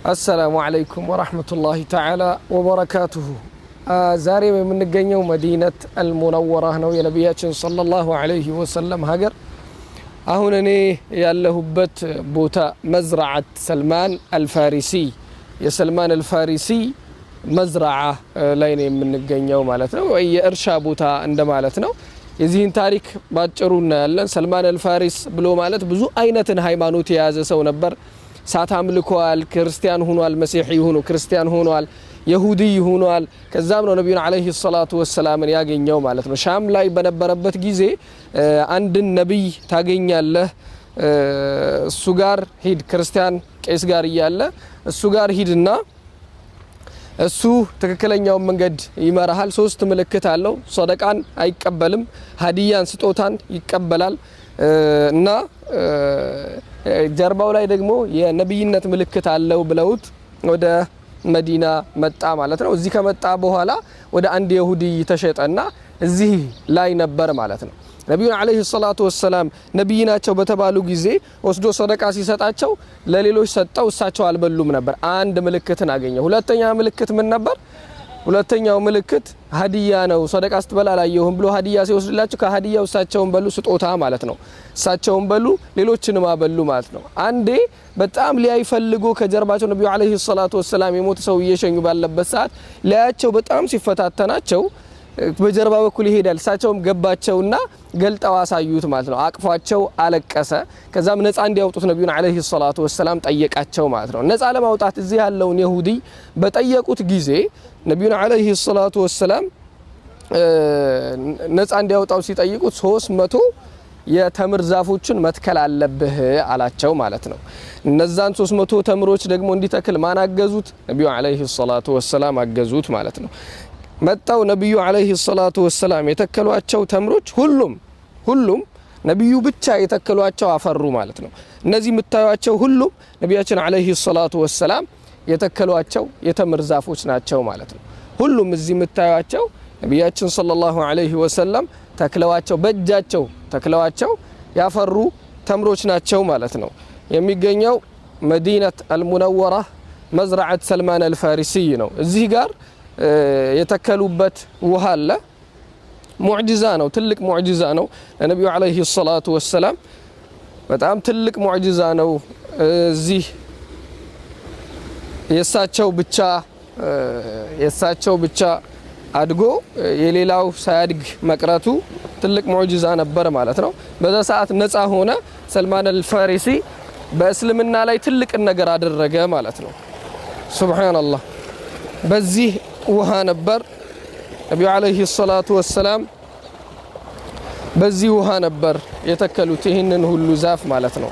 السلام عليكم ورحمة الله تعالى وبركاته። ዛሬ የምንገኘው መዲነት አልሙነወራ ነው፣ የነቢያችን صلى الله عليه وسلم ሀገር። አሁን እኔ ያለሁበት ቦታ مزرعة ሰልማን አልፋሪሲ፣ የሰልማን አልፋሪሲ مزرعة ላይ ነው የምንገኘው ማለት ነው፣ ወይ የእርሻ ቦታ እንደማለት ነው። የዚህን ታሪክ ባጭሩ እናያለን። ሰልማን አልፋሪስ ብሎ ማለት ብዙ አይነትን ሃይማኖት የያዘ ሰው ነበር። እሳት አምልኮዋል፣ ክርስቲያን ሆኗል፣ መሲሒ ሆኖ ክርስቲያን ሆኗል፣ የሁዲይ ሆኗል። ከዛም ነው ነቢዩን عليه الصلاة والسلام ን ያገኘው ማለት ነው። ሻም ላይ በነበረበት ጊዜ አንድን ነቢይ ታገኛለህ፣ እሱ ጋር ሂድ፣ ክርስቲያን ቄስ ጋር እያለ እሱ ጋር ሂድና እሱ ትክክለኛውን መንገድ ይመራሃል። ሶስት ምልክት አለው። ሰደቃን አይቀበልም፣ ሀዲያን ስጦታን ይቀበላል እና ጀርባው ላይ ደግሞ የነብይነት ምልክት አለው ብለውት ወደ መዲና መጣ ማለት ነው። እዚህ ከመጣ በኋላ ወደ አንድ የሁዲ ተሸጠና እዚህ ላይ ነበር ማለት ነው። ነቢዩን عليه الصلاة والسلام ነቢይ ናቸው በተባሉ ጊዜ ወስዶ ሰደቃ ሲሰጣቸው ለሌሎች ሰጠው፣ እሳቸው አልበሉም ነበር። አንድ ምልክትን አገኘ። ሁለተኛ ምልክት ምን ነበር? ሁለተኛው ምልክት ሀዲያ ነው። ሰደቃ ስትበላ አላየሁም ብሎ ሀዲያ ሲወስድላቸው ከሀዲያው እሳቸውን በሉ፣ ስጦታ ማለት ነው። እሳቸውን በሉ፣ ሌሎችንም አበሉ ማለት ነው። አንዴ በጣም ሊያይ ፈልጎ ከጀርባቸው ነቢዩ عليه الصلاة والسلام የሞተ ሰው እየሸኙ ባለበት ሰዓት ሊያያቸው በጣም ሲፈታተናቸው በጀርባ በኩል ይሄዳል። እሳቸውም ገባቸውና ገልጠው አሳዩት ማለት ነው። አቅፏቸው አለቀሰ። ከዛም ነፃ እንዲያወጡት ነቢዩን عليه الصلاة والسلام ጠየቃቸው ማለት ነው። ነፃ ለማውጣት እዚህ ያለውን የሁዲ በጠየቁት ጊዜ ነቢዩን عليه الصلاة والسلام ነፃ እንዲያወጣው ሲጠይቁት 300 የተምር ዛፎችን መትከል አለብህ አላቸው ማለት ነው። እነዛን 300 ተምሮች ደግሞ እንዲተክል ማን አገዙት? ነቢዩ عليه الصلاة والسلام አገዙት ማለት ነው። መጣው ነቢዩ عليه الصلاة والسلام የተከሏቸው ተምሮች ሁሉም ነቢዩ ብቻ የተከሏቸው አፈሩ ማለት ነው። እነዚህ የምታዩቸው ሁሉም ነቢያችን عليه الصلاة والسلام የተከሏቸው የተምር ዛፎች ናቸው ማለት ነው። ሁሉም እዚህ የምታዩቸው ነቢያችን صلى الله عليه وسلم ተክለዋቸው፣ በእጃቸው ተክለዋቸው ያፈሩ ተምሮች ናቸው ማለት ነው። የሚገኘው መዲነት አልሙነወራ መዝራዓት ሰልማን አልፋሪሲይ ነው። እዚህ ጋር የተከሉበት ውሃ አለ። ሙዕጂዛ ነው፣ ትልቅ ሙዕጂዛ ነው ለነቢዩ ዓለይሂ ሰላቱ ወሰላም በጣም ትልቅ ሙዕጂዛ ነው። እዚህ የእሳቸው ብቻ አድጎ የሌላው ሳያድግ መቅረቱ ትልቅ ሙዕጂዛ ነበር ማለት ነው። በዛ ሰዓት ነፃ ሆነ። ሰልማን አልፋሪሲ በእስልምና ላይ ትልቅን ነገር አደረገ ማለት ነው። سبحان الله። በዚህ ውሃ ነበር ነቢዩ عليه الصلاة والسلام በዚህ ውሃ ነበር የተከሉት ይህንን ሁሉ ዛፍ ማለት ነው።